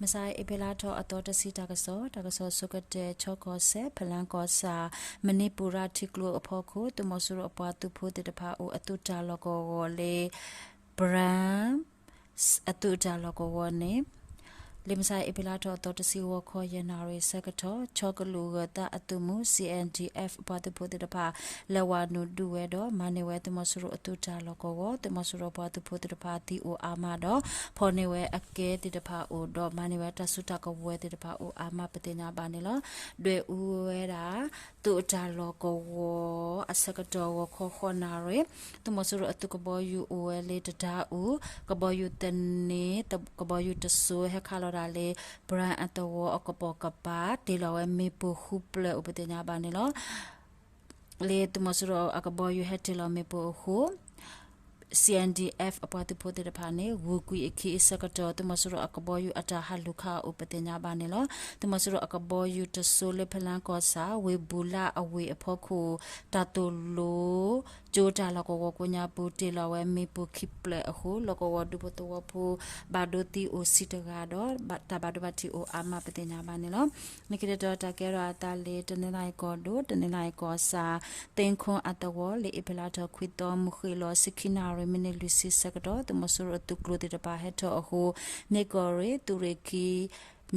မုၢ်ဆါအ့ဖြ့လါထီၣ်အသီတဆံတၢ်ကစီၣ်, တၢ်ကစီၣ်ဆိကတၢၢ် ချီကီၢ်စဲၣ် ဖလါကီၢ်ဆၣ် မနံပူရထံကျိအဖီခိၣ် သုးမီၤစိရိၤအပှၤသုးဖိသ့ၣ်တဖၣ်အိၣ်အသုးတၢ်လီၢ်ကဝီၤလၢ ဘြၣ် အသုးတၢ်လီၢ်ကဝီၤန့ၣ် လၢမုၢ်ဆါအ့ဖြ့လါထီၣ်အသီတဆံဂီၤခီယဲၢ်နၣ်ရံၣ်ဆၢကတီၢ် ခၠီကလုာ်ဂၢၤသးအသုးမုၢ် C N D F အပှၤသုးဖိသ့ၣ်တဖၣ် လဲၤဝးနုာ်ဒုးဝဲဒီး မၤန့ၢ်ဝဲသုးမီၤစိရိၤအသုးတၢ်လီၢ်ကဝီၤ, သုးမီၤစိရိၤအပှၤသုးဖိသ့ၣ်တဖၣ်သံအိၣ်အါမးဒီး ဖီၣ်န့ၢ်ဝဲအကဲသ့ၣ်တဖၣ်အိၣ်ဒီး မၤန့ၢ်ဝဲတၢ်စုတၢ်ကဝဲၤသ့ၣ်တဖၣ်အိၣ်အါမးပသ့ၣ်ညါဘၣ်န့ၣ်လီၤ. ဒွဲၣ်အူဝဲဒၣ် သုးတၢ်လီၢ်ကဝီၤအဆၢကတီၢ်ဂီၤခီဃိးနၣ်ရံၣ် သုးမီၤစိရိၤအသုးကဘီယူၤအိၣ်ဝဲလၢတဒါအူ, ကဘီယူၤသန့, ကဘီယူၤတစိၤ ဟဲခးလီၤတၢ်လၢ ဘြၣ်အသဝီအကပိာ်ကပၤ တ့ၢ်လီၤဝဲမ့ၣ်ပိၢ်ဃုဖျၢၣ်အိၣ်ပသ့ၣ်ညါဘၣ်န့ၣ်လီၤ. လၢသုးမီၤစိရိၤအကဘီယူၤဟဲတ့ၢ်လီၤမ့ၣ်ပိၢ်အဃိ C N D F အပှၤသုးဖိသ့ၣ်တဖၣ်န့ၣ် ဂုၤကွံာ်အခံအဆၢကတီၢ် သုးမီၤစိရိၤအကဘီယူၤအတၢ်ဟးလူၤခးအိၣ်ပသ့ၣ်ညါဘၣ်န့ၣ်လီၤ. သုးမီၤစိရိၤအကဘီယူၤတစိၤလၢဖလါကီၢ်ဆၣ် ဝ့ၢ်ဘူလၣ်အဝ့ၢ်အဖီခိၣ် တၢ်သိၣ်လိကၠိတၢ်လီၢ်ကဝီၤကိးညါပူၤ တ့ၢ်လီၤဝဲမ့ၣ်ပိၢ်ခံဖျၢၣ်အဃိ လီၢ်ကဝီၤဒူဖိသဝီဖိ ဘၣ်ဒိသံအိၣ်ဆံတဂၤဒီး တၢ်ဘၣ်ဒိဘၣ်ထံးအိၣ်အါမးပသ့ၣ်ညါဘၣ်န့ၣ်လီၤ. လၢခံတတီၤ တၢ်ကဲထီၣ်အသးလၢ တနီသရံၣ်ကီၢ်ဒိၣ် တနီသရံၣ်ကီၢ်ဆၣ် သ့ၣ်ခိၣ်အသဝီ လၢအ့ဖြ့လါထီၣ်ခွံသီ မုၢ်ဃ့ၢ်လီၤဆံခံနၣ်ရံၣ် မံးနံးလွံၢ်ဆံဆၢကတီၢ် သုးမီၤစိရိၤအသုးကျိၤသ့ၣ်တဖၣ်ဟဲထီၣ်အဃိ မ့ၢ်ကီၢ်ရ့ၣ် သုးရ့ၣ်ခံ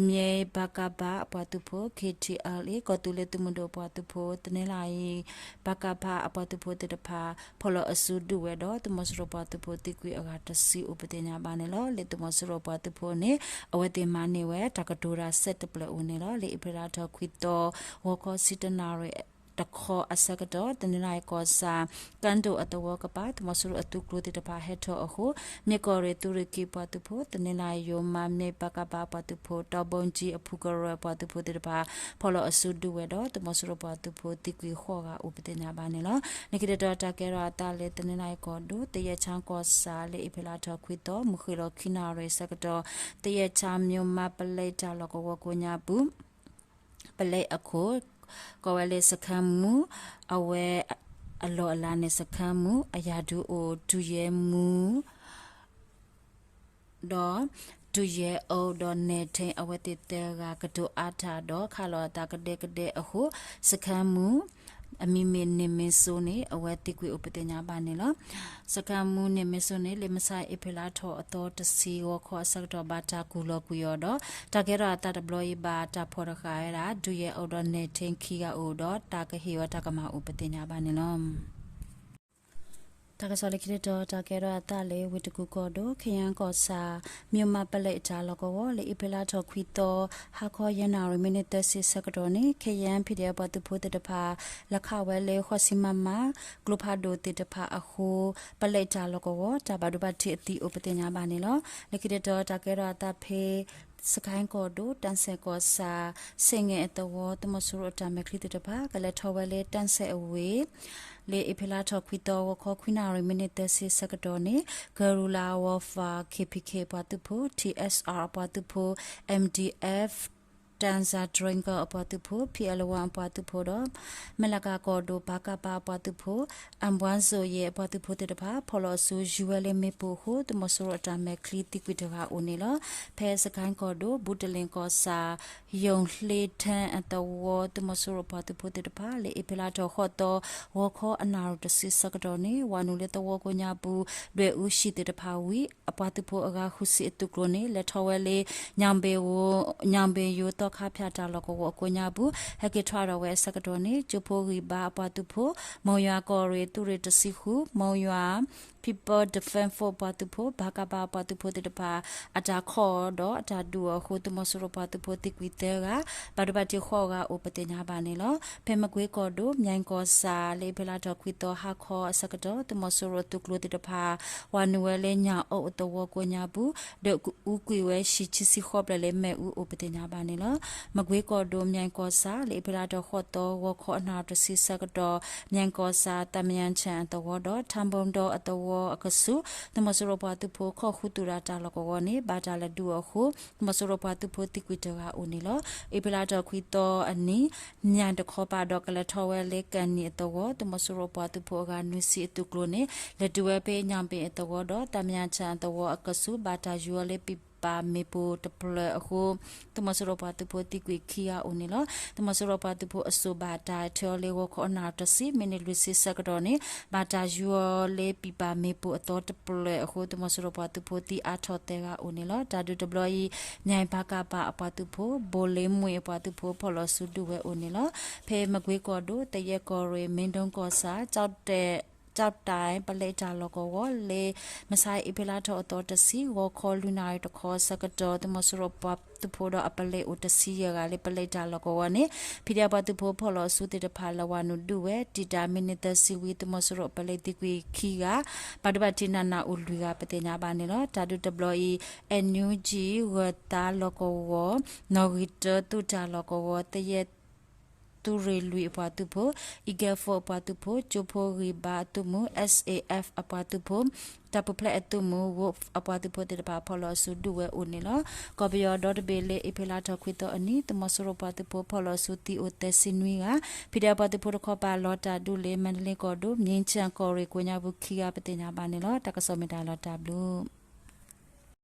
မၠဲ ပကဖ အပှၤသုးဖိ K T L A ကီၢ်သူလ့ၤသုးမုၢ်ဒိၣ်အပှၤသုးဖိ တနီသရံၣ် ပကဖ အပှၤသုးဖိသ့ၣ်တဖၣ် ဖီၣ်လီၤအစုဒုးဝဲဒီး သုးမီၤစိရိၤပှၤသုးဖိသံကွံာ်အဂၤတဆံအိၣ်ပသ့ၣ်ညါဘၣ်န့ၣ်လီၤ. လၢသုးမီၤစိရိၤပှၤသုးဖိန့ၣ် အဝဲသ့ၣ်မၤန့ၢ်ဝဲတၢ်ကတိၤတၢ်ဆဲးတဖျၢၣ်အိၣ်န့ၣ်လီၤ. လၢအ့ဖြ့လါထီၣ်ခွံသီ ဂီၤခီဆံတနၣ်ရံၣ်တခီအဆၢကတီၢ် တနီသရံၣ်ကီၢ်ဆၣ် ကၣ်ဒိၣ်အသဝီကပၤ သုးမီၤစိရိၤအသုးကျိၤသ့ၣ်တဖၣ်ဟဲထီၣ်အဃိ မ့ၢ်ကီၢ်ရ့ၣ် သုးရ့ၣ်ခံအပှၤသုးဖိ တနီသရံၣ်ယိၤမး မၠဲ ပကဖ အပှၤသုးဖိ တီဘိကၠံအဖုကရၢအပှၤသုးဖိသ့ၣ်တဖၣ် ဖီၣ်လီၤအစုဒုးဝဲဒီး သုးမီၤစိရိၤပှၤသုးဖိသံကွံာ်ဃိးဂၤအိၣ်ပသ့ၣ်ညါဘၣ်န့ၣ်လီၤ. လၢခံတတီၤ တၢ်ကဲထီၣ်အသးလၢ တနီသရံၣ်ကီၢ်ဒိၣ် သယဲၣ်ဆါကီၢ်ဆၣ် လၢအ့ဖြ့လါထီၣ်ခွံသီ မုၢ်ဃ့ၢ်လီၤခံနၣ်ရံၣ်ဆၢကတီၢ် သယဲၣ်ဆါမၠိၣ်မး ပလဲတၢ်လီၢ်ကဝီၤကိးညါပူၤ ပလဲအခိၣ် ကိးဝဲလၢစခန်းမှူး အဝဲအလီၢ်အလၤန့ၣ် စခန်းမှူး အယၤဒုးအိၣ် ဒုရဲမှူး ဒီး ဒုရဲအုပ် ဒီးနဲၣ်ထ့ အဝဲသ့ၣ်သၢဂၤကတိၤအါထီၣ်ဒီး ခးလီၤအသးကဒဲကဒဲအဃိ စခန်းမှူး အမံၤမ့ၢ်န့ၢ်မ့ၢ်စိန့ၣ် အဝဲသံကွံာ်အိၣ်ပသ့ၣ်ညါဘၣ်န့ၣ်လီၤ. စခန်းမှူးန့ၢ်မ့ၢ်စိန့ၣ် လၢမုၢ်ဆါအ့ဖြ့လါထီၣ်အသီတဆံဂီၤခီအဆၢကတီၢ် ဘၣ်တၢ်ကူၣ်လီၤကွံာ်အီၤဒီး တၢ်ကဲထီၣ်အသးတဘျီအံၤ ဘၣ်တၢ်ဖီၣ်တဃာ်ဝဲဒၣ် ဒုရဲအုပ် ဒီးနဲၣ်ထ့ ခံဂၤအိၣ်ဒီး တၢ်ကဟ့ၣ်အီၤတၢ်ကမၣ်အိၣ်ပသ့ၣ်ညါဘၣ်န့ၣ်လီၤ. တၢ်ကစီၣ်လၢခံတတီၤ တၢ်ကဲထီၣ်အသးလၢ ဝ့ၢ်တကူၣ်ကီၢ်ဒိၣ် ခယၣ်ကီၢ်ဆၣ် မၠိၣ်မး ပလဲတၢ်လီၢ်ကဝီၤ လၢအ့ဖြ့လါထီၣ်ခွံသီ ဟါခီယဲၢ်နၣ်ရံၣ် မံးနံးသၢဆံဆၢကတီၢ်န့ၣ် ခယၣ် PDF ပှၤသုးဖိသ့ၣ်တဖၣ် လဲၤခးဝဲလၢ ဃိးဆံ မမ ကျိဖးဒိၣ်သ့ၣ်တဖၣ်အဃိ ပလဲတၢ်လီၢ်ကဝီၤ တၢ်ဘၣ်ဒိဘၣ်ထံးအသံအိၣ်ပသ့ၣ်ညါဘၣ်န့ၣ်လီၤ. လၢခံတတီၤ တၢ်ကဲထီၣ်အသးဖဲ စကဲၣ်ကီၢ်ဒိၣ် တၢ်စဲၣ်ကီၢ်ဆၣ် ဆ့ၣ်ငဲၣ်အသဝီ သုးမီၤစိရိၤအတၢ်မဲာ်ချံသ့ၣ်တဖၣ် ကလဲၤထီၣ်ဝဲလၢတၢ်စဲၣ်အဝ့ၢ် လၢအ့ဖြ့လါထီၣ်ခွံသီ ဂီၤခီခွံနၣ်ရံၣ် မံးနံးသၢဆံဆၢကတီၢ်န့ၣ် Guerrilla Warfare K P K ပှၤသုးဖိ T S R အပှၤသုးဖိ M D F Tanza Dragon အပှၤသုးဖိ P L one အပှၤသုးဖိဒီး မဲၢ်လးကၤကီၢ်ဒိၣ် ပကဖ အပှၤသုးဖိ အၣ်ဘှါစိၤယဲၢ် အပှၤသုးဖိသ့ၣ်တဖၣ် ဖီၣ်လီၤအစုယူၤဝဲလၢမ့ၣ်ပိၢ်အဃိ သုးမီၤစိရိၤအတၢ်မဲာ်ချံသံကွံာ်တဂၤအိၣ်န့ၣ်လီၤ. ဖဲစကဲၣ်ကီၢ်ဒိၣ် ဘူးတလ့ၣ်ကီၢ်ဆၣ် ယိၤလ့ထၢၣ်အသဝီ သုးမီၤစိရိၤအပှၤသုးဖိသ့ၣ်တဖၣ် လၢအ့ဖြ့လါထီၣ်ဃိးသီ ဂီၤခီအနၣ်ရံၣ်တဆံဆၢကတီၢ်န့ၣ် ဝၤနုာ်လၢသဝီကိးညါပူၤ ဒွဲၣ်အူဟံၣ်သ့ၣ်တဖၣ်ဝံၤ အပှၤသုးဖိအဂၤဃုဆံအသုးကျိၤန့ၣ် လဲၤထီၣ်ဝဲလၢ ညၣ်ဘ့ၣ်ယိၤသီခါဖၠၣ်တၢ်လီၢ်ကဝီၤအကိးညါပူၤ ဟဲက့ၤထွဲဒီးဝဲအဆၢကတီၢ်န့ၣ် ကၠိဖိဂံၢ်ဘါအပှၤသုးဖိ မိၢ်ယွၤကီၢ်ရ့ၣ် သုးရ့ၣ်တဆံဃု မိၢ်ယွၤ People Defense Force ပှၤသုးဖိ ပကဖ ပှၤသုးဖိသ့ၣ်တဖၣ် အတၢ်ခိးဒီးအတၢ်ဒုးအီၤအဃိ သုးမီၤစိရိၤပှၤသုးဖိသံကွံာ်သၢဂၤ ဘၣ်ဒိဘၣ်ထံးဃိးဂၤအိၣ်ပသ့ၣ်ညါဘၣ်န့ၣ်လီၤ. ဖဲမကွ့ကီၢ်ဒိၣ် မၠဲၣ်ကီၢ်ဆၣ် လၢအ့ဖြ့လါထီၣ်ခွံသီ ဟါခီအဆၢကတီၢ် သုးမီၤစိရိၤအသုးကျိၤသ့ၣ်တဖၣ် ဝၤနုာ်ဝဲလၢညၣ်အီၣ်အသဝီကိးညါပူၤ ဒွဲၣ်အူကွံာ်ဝဲဟံၣ်ခံဆံဃိးဖျၢၣ်လၢမ့ၣ်အူအိၣ်ပသ့ၣ်ညါဘၣ်န့ၣ်လီၤ. မကွ့ကီၢ်ဒိၣ် မၠဲၣ်ကီၢ်ဆၣ် လၢအ့ဖြ့လါထီၣ်ဃိးသီ ဂီၤခီအနၣ်ရံၣ်တဆံဆၢကတီၢ် မၠဲၣ်ကီၢ်ဆၣ် သးမယၤဆၣ်အသဝီဒီး ထါဘိဒီအသဝီအကဆူး သုးမီၤစိရိၤပှၤသုးဖိ ခိးဃုသူၣ်တၢ်တၢ်လီၢ်ကဝီၤန့ၣ် ဘၣ်တၢ်လဲၤဒုးအီၤအဃိ သုးမီၤစိရိၤပှၤသုးဖိသံကွံာ်တဂၤအိၣ်န့ၣ်လီၤ. အ့ဖြ့လါထီၣ်ခွံသီအနံၤ မၠၣ်တခီပၤဒီး ကလဲၤထီၣ်ဝဲလၢကၣ်နံၣ်အသဝီ သုးမီၤစိရိၤပှၤသုးဖိအဂၤနွံဆံအသုးကျိၤန့ၣ် လဲၤတုၤဝဲဖဲညၣ်ဘ့ၣ်အသဝီဒီး သးမယၤဆၣ်အသဝီအကဆူး ဘၣ်တၢ်ယူၤဝဲလၢ ပံၤပၤမ့ၣ်ပိၢ်တဖျၢၣ်အဃိ သုးမီၤစိရိၤပှၤသုးဖိသံကွံာ်ခံဂၤအိၣ်န့ၣ်လီၤ. သုးမီၤစိရိၤပှၤသုးဖိအစိၣ်ဘၣ်တၢ်ထၢအီၤလၢဂီၤခီအနၣ်ရံၣ်တဆံ မံးနံးလွံၢ်ဆံဆၢကတီၢ်န့ၣ် ဘၣ်တၢ်ယူၤအီၤလၢပံၤပၤမ့ၣ်ပိၢ်အသီတဖျၢၣ်အဃိ သုးမီၤစိရိၤပှၤသုးဖိသံအါထီၣ်သၢဂၤအိၣ်န့ၣ်လီၤ. တၢ်ဒုးတဘျီအံၤ မၠဲၣ်ဘၣ်ကၣ်ပၣ်အပှၤသုးဖိ ဘိၣ်လ့မွ့ၣ်အပှၤသုးဖိဖီၣ်လီၤစုဒုးဝဲအိၣ်န့ၣ်လီၤ. ဖဲမကွ့ကီၢ်ဒိၣ် သယဲၢ်ကီၢ်ရ့ၣ် မ့ၢ်ဒိကီၢ်ဆၣ် ကၠီၣ်တဲၣ် ပလဲတၢ်လီၢ်ကဝီၤလၢ မဆါအ့ဖြ့လါထီၣ်အသီတဆံ ဂီၤခီလွံၢ်နၣ်ရံၣ်တခီဆၢကတီၢ် သုးမီၤစိရိၤပှၤသုးဖိဒီးအပလဲအိၣ်တဆံယဲၢ်ဂၤလၢပလဲတၢ်လီၢ်ကဝီၤန့ၣ် ဖံးဒဲးပှၤသုးဖိဖီၣ်လီၤအစုသ့ၣ်တဖၣ်လဲၤဝၤနုာ်ဒုးဝဲ တံာ်တာ်မံးနံးသၢဆံဝံၤ သုးမီၤစိရိၤအပလဲသံကွံာ်ခံဂၤ ဘၣ်ဒိဘၣ်ထံးနးနးအိၣ်လွံၢ်ဂၤပသ့ၣ်ညါဘၣ်န့ၣ်လီၤ. တၢ်ဒုးတဘျီအံၤ NUG ဂၢၢ်သးလီၢ်ကဝီၤ နီၣ်ဂံၢ်တၢသုးတၢ်လီၢ်ကဝီၤ သယဲၢ် သုးရ့ၣ်လွံၢ်အပှၤသုးဖိ, Eagle Force အပှၤသုးဖိ, ကၠိဖိဂံၢ်ဘါအသုးမုၢ် SAF အပှၤသုးဖိ, တၢ်ပူၤဖျဲးအသုးမုၢ် Wolf အပှၤသုးဖိသ့ၣ်တဖၣ်ဖီၣ်လီၤအစုဒုးဝဲအိၣ်န့ၣ်လီၤ. ကီၢ်ပယီၤဒီတဘ့ၣ်လၢအ့ဖြ့လါထီၣ်ခွံသီအနံၤ သုးမီၤစိရိၤပှၤသုးဖိဖီၣ်လီၤအစုသံအိၣ်သၢဆံနွံဂၤ, ဖံးဒဲးပှၤသုးဖိတခီပၤလီၤတၢ်ဒုးလၢ မါဒလ့ကီၢ်ဒိၣ် မြင်းခြံ ကီၢ်ရ့ၣ်ကိးညါပူၤခံဂၤပသ့ၣ်ညါဘၣ်န့ၣ်လီၤ. တၢ်ကစီၣ်မ့ၢ်တၢ်လီၤတၢ်ဘျုး